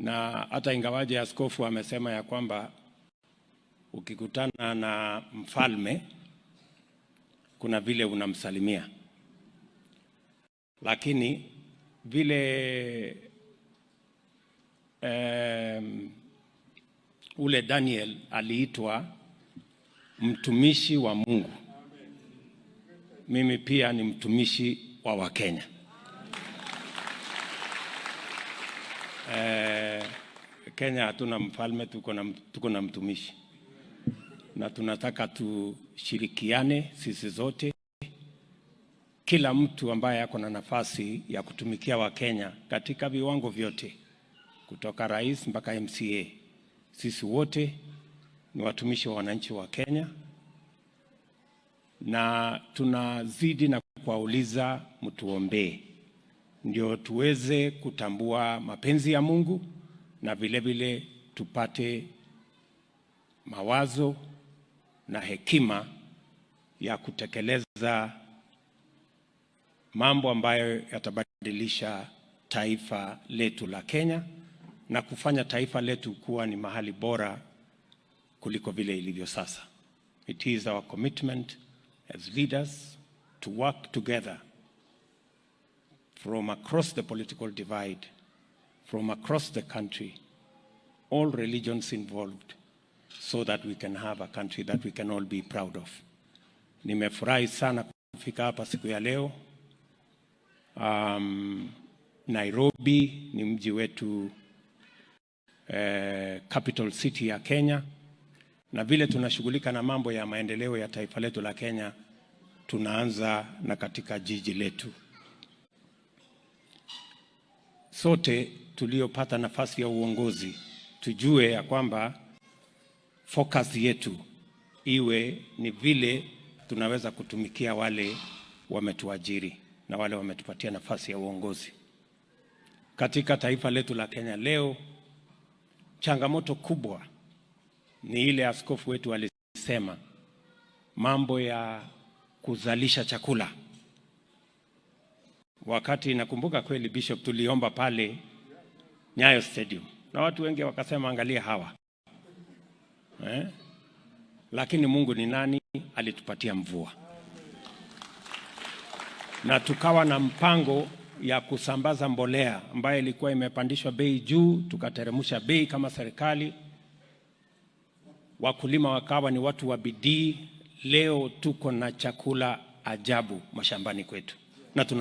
Na hata ingawaje askofu amesema ya kwamba ukikutana na mfalme kuna vile unamsalimia, lakini vile ule Daniel aliitwa mtumishi wa Mungu, mimi pia ni mtumishi wa Wakenya. Kenya hatuna mfalme, tuko na mtumishi, na tunataka tushirikiane sisi zote, kila mtu ambaye ako na nafasi ya kutumikia Wakenya katika viwango vyote, kutoka rais mpaka MCA. Sisi wote ni watumishi wa wananchi wa Kenya, na tunazidi na kuwauliza mtuombee, ndio tuweze kutambua mapenzi ya Mungu na vile vile tupate mawazo na hekima ya kutekeleza mambo ambayo yatabadilisha taifa letu la Kenya na kufanya taifa letu kuwa ni mahali bora kuliko vile ilivyo sasa. It is our commitment as leaders to work together from across the political divide, from across the country, all religions involved, so that we can have a country that we can all be proud of. Nimefurahi sana kufika hapa siku ya leo. Nairobi ni mji wetu, capital city ya Kenya, na vile tunashughulika na mambo ya maendeleo ya taifa letu la Kenya, tunaanza na katika jiji letu. Sote tuliopata nafasi ya uongozi tujue ya kwamba focus yetu iwe ni vile tunaweza kutumikia wale wametuajiri na wale wametupatia nafasi ya uongozi. Katika taifa letu la Kenya leo, changamoto kubwa ni ile askofu wetu alisema, mambo ya kuzalisha chakula. Wakati nakumbuka kweli, Bishop, tuliomba pale Nyayo Stadium na watu wengi wakasema, angalia hawa, eh? Lakini Mungu ni nani? Alitupatia mvua na tukawa na mpango ya kusambaza mbolea ambayo ilikuwa imepandishwa bei juu, tukateremsha bei kama serikali. Wakulima wakawa ni watu wa bidii. Leo tuko na chakula ajabu mashambani kwetu na tuna